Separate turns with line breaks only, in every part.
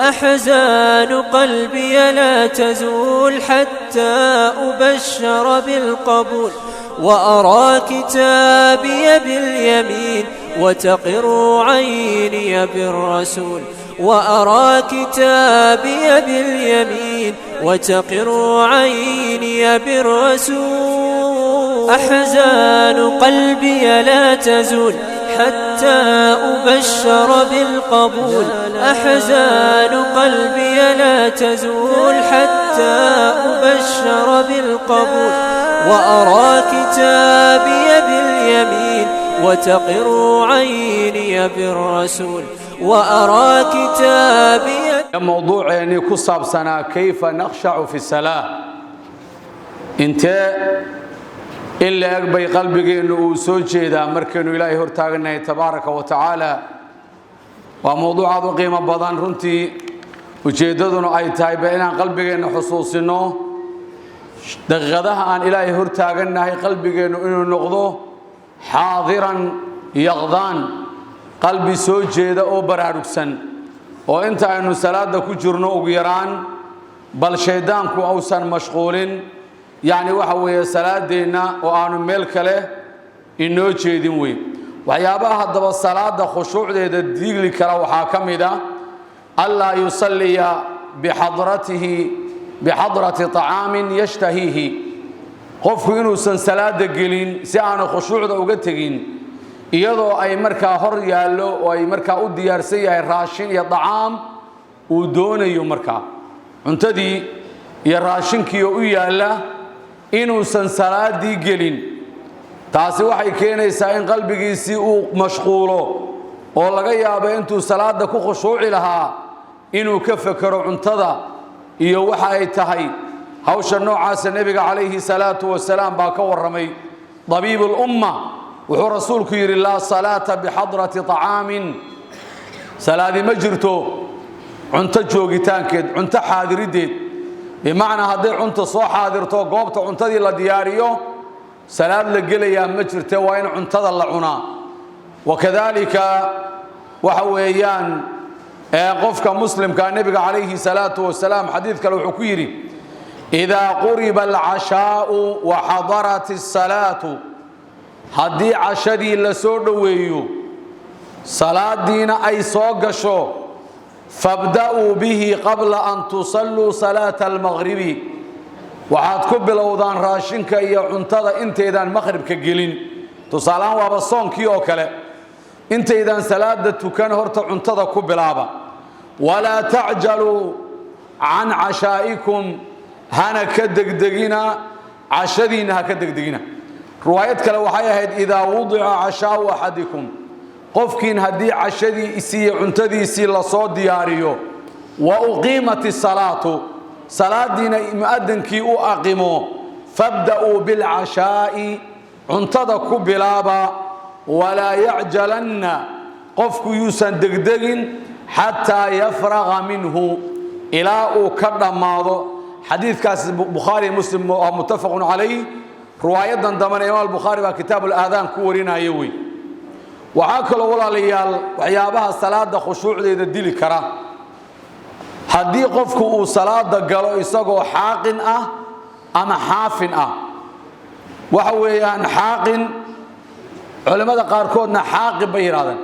أحزان قلبي لا تزول حتى أبشر بالقبول، وأرى كتابي باليمين وتقر عيني بالرسول، وأرى كتابي باليمين وتقر عيني بالرسول. أحزان قلبي لا تزول حتى أبشر بالقبول، أحزان قلبي لا تزول حتى أبشر بالقبول، وأرى كتابي باليمين وتقر عيني بالرسول، وأرى كتابي.
Mowduuceennii ku saabsanaa كيف نخشع في الصلاة, intee in la eg bay qalbigeennu uu soo jeedaa markaynu Ilaahay hortaagannahay tabaaraka wa tacaala? Waa mowduuc aad u qiimo badan runtii, ujeeddaduna ay tahay ba inaan qalbigeenna xusuusinno daqiiqadaha aan Ilaahay hortaagannahay, qalbigeennu inuu noqdo حاضرا يقظان, qalbi soo jeeda oo baraarugsan, oo inta aynu salaada ku jirno ugu yaraan bal shayddaanku ausan mashquulin, yacni waxa weeye salaadeenna oo aanu meel kale inoo jeedin weyn. Waxyaabaha haddaba salaada khushuucdeeda diigli kara waxaa ka mid ah ألا يصلي بحضرة طعام يشتهيه, qofku inuusan salaada gelin si aanu khushuucda uga tegin iyadoo ay markaa hor yaallo oo ay markaa u diyaarsan yahay raashin iyo dacaam uu doonayo, markaa cuntadii iyo raashinkii oo u yaalla inuusan salaadii gelin. Taasi waxay keenaysaa in qalbigiisii uu mashquulo oo laga yaabo intuu salaada ku khushuuci lahaa inuu ka fekero cuntada iyo waxa ay tahay. Hawsha noocaasa nebiga calayhi salaatu wasalaam baa ka warramay, طبيب الأمة. Wuxuu rasuulku yidhi: "لا صلاة بحضرة طعام", salaadi ma jirto cunto joogitaankeed, cunto xaadiriddeed. Bimacnaa, hadday cunta soo xaadirto, goobta cuntadii la diyaariyo, salaad la gelayaa ma jirte, waa in cuntada la cunaa. وكذلك waxa weeyaan qofka muslimka, nebiga calayhi salaatu wasalaam xadiid kale wuxuu ku yidhi: "إذا قرب العشاء وحضرت الصلاة", haddii cashadii la soo dhoweeyo, salaadiina ay soo gasho, "فابدءوا به قبل أن تصلوا صلاة المغرب", waxaad ku bilowdaan raashinka iyo cuntada intaydaan maqhribka gelin. Tusaalehaan, waaba soonkii oo kale, intaydaan salaada tukan horta cuntada ku bilaaba. "ولا تعجلوا عن عشائكم", hana ka degdegina cashadiinna, ha ka degdegina. Riwaayad kale waxay ahayd: "إذا وضع عشاء أحدكم", qofkiin haddii cashadiisii iyo cuntadiisii lasoo diyaariyo, "وأقيمت الصلاة", salaadiina mu'adankii u aqimo, "فابدءوا بالعشاء", cuntada ku bilaaba. "ولا يعجلن", qofku yuusan degdegin, "حتى يفرغ منه", ilaa uu ka dhammaado. Xadiidkaas Bukhaari, Muslim waa متفق عليه. Riwaayadan dambena Imaam Albukhaari baa kitaab alaadaan ku warinaya wey. Waxaa kaloo, walaalayaal, waxyaabaha salaada khushuucdeeda dili kara haddii qofku uu salaada galo isagoo xaaqin ah ama xaafin ah. Waxa weeyaan xaaqin, culimmada qaarkoodna xaaqib bay yidhahdeen.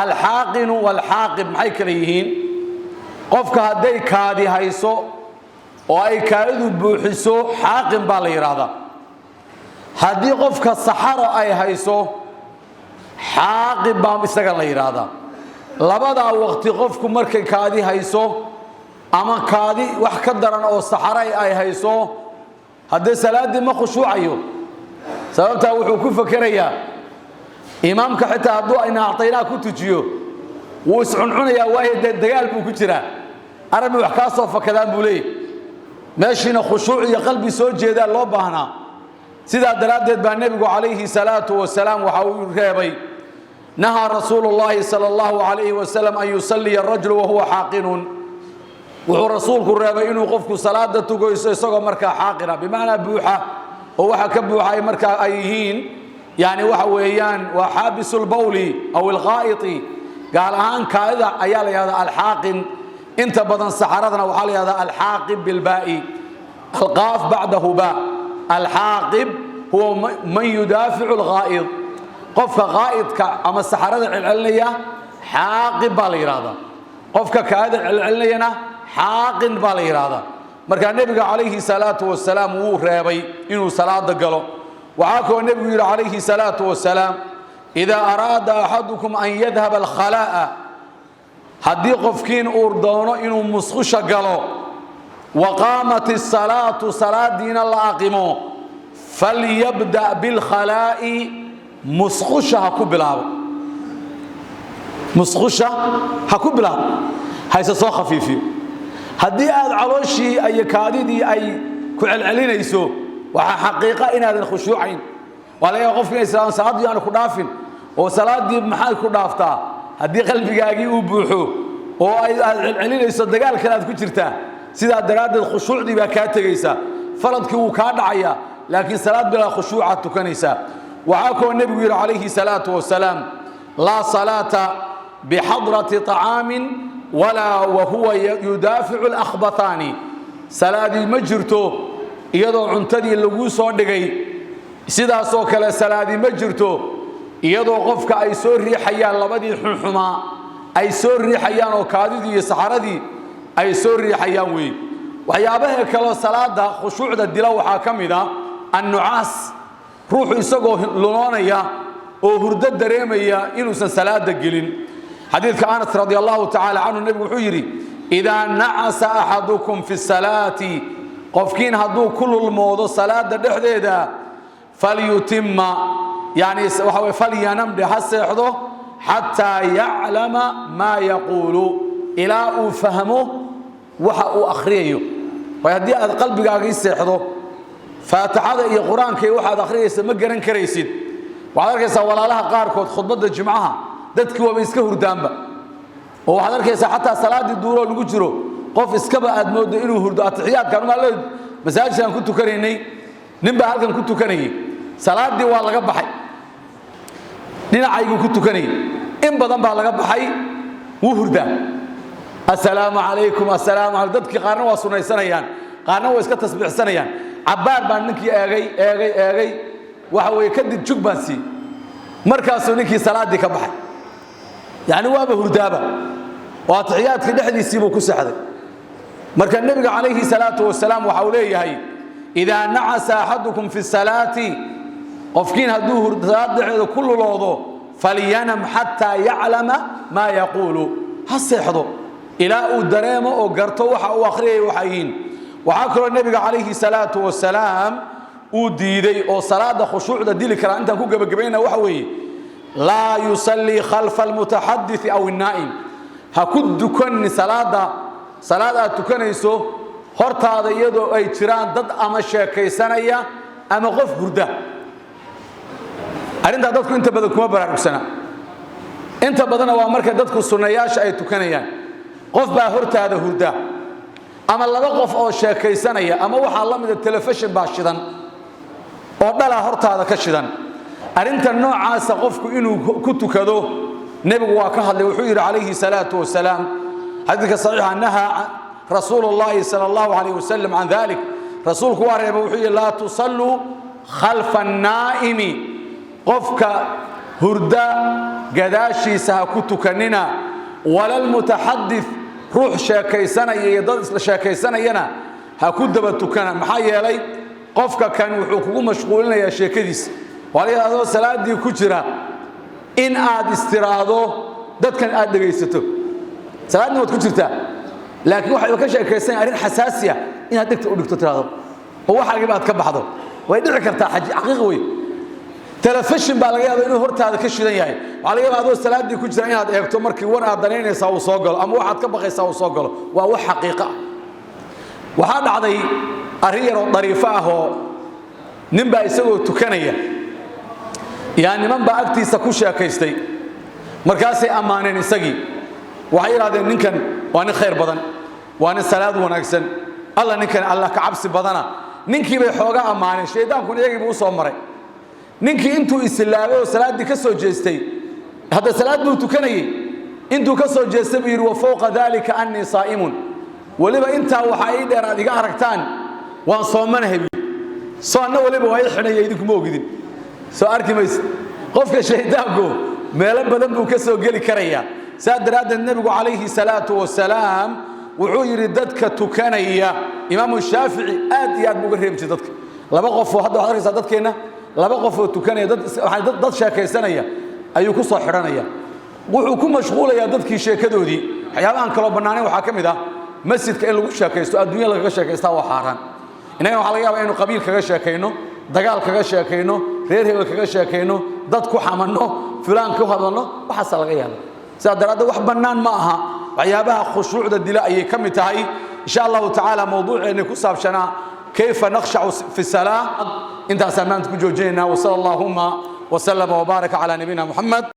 الحاقن والحاقب maxay kala yihiin? Qofka hadday kaadi hayso oo ay kaadidu buuxiso, xaaqin baa la yidhaahdaa. Haddii qofka saxaro ay hayso, xaaqib baa isaga la yidhaahdaa. Labadaa waqti qofku markay kaadi hayso ama kaadi wax ka daran oo saxaray ay hayso, haddee salaaddii ma khushuucayo. Sababtaa wuxuu ku fekerayaa imaamka, xitaa hadduu إنا أعطينا ku tujiyo, wuu iscuncunayaa, waayo dee dagaal buu ku jiraa, arabi wax kaa soo fakadaan buu leeyahy. Meeshiina khushuuc iyo qalbi soo jeedaa loo baahnaa. Sidaa daraaddeed baa nebigu calayhi salaatu wasalaam waxa uu reebay: "نهى رسول الله صلى الله عليه وسلم أن يصلي الرجل وهو حاقن." Wuxuu rasuulku reebay inuu qofku salaada tugoyso isagoo markaa xaaqina, bimacnaa buuxa, oo waxa ka buuxa ay markaa ay yihiin, yani waxa weeyaan waa حابس البول أو الغائط, gaar ahaan kaadida ayaa la yidhahdaa الحاقن. Inta badan saxaradana waxaa la yihahdaa alxaaqib bilbaa'i, alqaaf bacdahu baa. Alxaaqib huwa man yudaaficu alghaa'id, qofka qaa'idka ama saxarada celcelinaya xaaqib baa la yidhahdaa, qofka kaada celcelinayana xaaqin baa la yidhahdaa. Markaa nebiga calayhi salaatu wasalaam wuu reebay inuu salaada galo. Waxaa kaloo nebigu yidhi calayhi salaatu wasalaam: idaa araada axadukum an yadhaba alkhalaa'a, haddii qofkiin uu doono inuu musqusha galo, wa qaamat isalaatu, salaadiina la aqimo, falyabda' bilkhalaa'i, musqusha ha ku bilaabo, musqusha ha ku bilaabo, hayse soo khafiifiyo. Haddii aad calooshii iyo kaadidii ay ku celcelinayso, waxaa xaqiiqa inaadan khushuucayn. Waa laga yaaba qofki inay islaam salaaddii aanu ku dhaafin, oo salaaddii maxaad ku dhaaftaa haddii qalbigaagii uu buuxo oo ay aad celcelinayso, dagaal kale aad ku jirtaa. Sidaa daraaddeed khushuucdii baa kaa tegaysa, faradkii wuu kaa dhacayaa, laakiin salaad bilaa khushuucaad tukanaysaa. Waxaa kaloo nebigu yidhi calayhi salaatu wasalaam: laa salaata bixadrati طacaamin walaa wahuwa yudaaficu alakhbathaani. Salaadii ma jirto iyadoo cuntadii laguu soo dhigay, sidaasoo kale salaadi ma jirto iyadoo qofka ay soo riixayaan labadii xunxumaa, ay soo riixayaan oo kaadidii iyo saxaradii ay soo riixayaan wey. Waxyaabaha kaloo salaada khushuucda dila waxaa ka mid a annucaas, ruuxu isagoo lunoonaya oo hurdo dareemaya inuusan salaada gelin. Xadiidka Anas radi allahu tacaala canhu, nebigu wuxuu yidhi: idaa nacasa axadukum fi salaati, qofkiin hadduu ku lulmoodo salaada dhexdeeda, falyutima, yani waxa weye falyanam dhe, ha seexdo, xataa yaclama maa yaquulu, ilaa uu fahmo waxa uu akhriyayo. Waayo haddii aad qalbigaagii seexdo, faatixada iyo qur-aanka iyo waxaad akhriyaysa ma garan karaysid. Waxaad arkaysaa walaalaha qaarkood khudbadda jimcaha dadkii waaba iska hurdaanba, oo waxaad arkaysaa xataa salaaddii duuroo lagu jiro qof iskaba aad mooddo inuu hurdo. Atixiyaadkan umaa masaajidkaan ku tukanaynay, nin baa halkan ku tukanayay, salaaddii waa laga baxay, dhinacayguu ku tukanayay, in badan baa laga baxay, wuu hurdaa. Assalaamu calaykum, assalaamu calaykum. Dadkii qaarna waa sunaysanayaan, qaarna waa iska tasbiixsanayaan. Cabbaar baan ninkii eegay, eegay, eegay, waxa weeye kadib jug baan siiyey, markaasuu ninkii salaaddii ka baxay. Yacni waaba hurdaaba oo atixiyaadkii dhexdiisii buu ku seexday. Marka nebiga calayhi salaatu wasalaam waxa uu leeyahay: idaa nacasa axadukum fi salaati, qofkiin hadduu salaad dhexeeda ku luloodo, falyanam xataa yaclama maa yaquulu, ha seexdo ilaa uu dareemo oo garto waxa uu akhriyay waxay yihiin. Waxaa kaloo nebiga calayhi salaatu wasalaam uu diiday oo salaada khushuucda dili karaa, intaan ku gebagabayna, waxa weeye: laa yusallii khalfa almutaxadisi aw innaa'im. Ha ku dukanin salaada, salaad aad tukanayso hortaada iyadoo ay jiraan dad ama sheekaysanaya ama qof hurda. Arrintaa dadku inta badan kuma baraarugsana. Inta badanna waa marka dadku sunnayaasha ay tukanayaan, qof baa hortaada hurda ama laba qof oo sheekaysanaya ama waxaa la mida telefishin baa shidan oo dhalaa hortaada ka shidan. Arrinta noocaasa qofku inuu ku tukado nebigu waa ka hadlay. Wuxuu yidhi calayhi salaatu wasalaam, xadiidka saxiixa: nahaa rasuulu llahi sala allahu calayh wasalam can dalik. Rasuulku waa reeba, wuxuu yidhi: laa tusalluu khalfa annaa'imi, qofka hurda gadaashiisa ha ku tukanina, wala almutaxadith, ruux sheekaysanaya iyo dad isla sheekaysanayana ha ku daba tukana. Maxaa yeelay qofka kan wuxuu kugu mashquulinayaa sheekadiisa. Waa laga adoo salaaddii ku jira in aad istiraahdo dadkan aad dhegaysato, salaaddii waad ku jirtaa, laakiin waxay ka sheekaysanaya arrin xasaasi ah, inaad dhegta u dhigto, tiraahdo oo waxaagiiba aad ka baxdo, way dhici kartaa, xaqiiq wey. Telefishin baa laga yaaba inuu hortaada ka shidan yahay. Waxaa laga yaaba adoo salaaddii ku jira inaad eegto markii war aad danaynaysaa uu soo galo ama waxaad ka baqaysaa uu soo galo. Waa wax xaqiiqo ah. Waxaa dhacday arrin yaroo dariifo ah oo nin baa isagoo tukanaya yaa niman baa agtiisa ku sheekaystay. Markaasay ammaaneen isagii, waxay yidhahdeen: ninkan waa nin khayr badan, waa nin salaad wanaagsan, alla ninkan alla ka cabsi badana. Ninkii bay xooga ammaaneen, shaydaankuna iyagii buu u soo maray. Ninkii intuu isilaabay oo salaaddii ka soo jeestay, hadda salaad buu tukanayey. Intuu ka soo jeestay buu yidhi: "Wa fowqa dalika annii saa'imun." Weliba intaa waxaa ii dheer aad iga aragtaan, waan soomanahay buu. Soonna weliba waa ii xidhaya, idinkuma ogidin, soo arki mayse. Qofka shaydaanku meelo badan buu ka soo geli karayaa. Saa daraaddeed nebigu calayhi salaatu wasalaam wuxuu yidhi dadka tukanaya, Imaamu Shaafici aad iyo aad buu uga reebi jiray dadka laba qofoo. Hadda waxaad arkaysaa dadkeenna laba qofoo tukanaya, dad sheekaysanaya ayuu ku soo xidhanaya, wuxuu ku mashquulayaa dadkii sheekadoodii. Waxyaabahan kaloo bannaanayn waxaa ka mid ah masjidka in lagu sheekaysto, adduunya lagaga sheekaystaa waa xaaraan. Innagana waxaa laga yaabaa inaynu qabiil kaga sheekayno, dagaal kaga sheekayno, reer hebel kaga sheekayno, dad ku xamanno, fulaan ku hadalno, waxaasaa laga yaaba. Sidaa daraaddeed wax bannaan ma aha, waxyaabaha khushuucda dila ayay ka mid tahay. Insha Allahu tacaala mawduuceenni ku saabshanaa kayfa nakhshacu fi salaa intaasaan maanta ku joojinaynaa. Wasala allahuma wasalama wabaaraka calaa nabiyina Muxamed.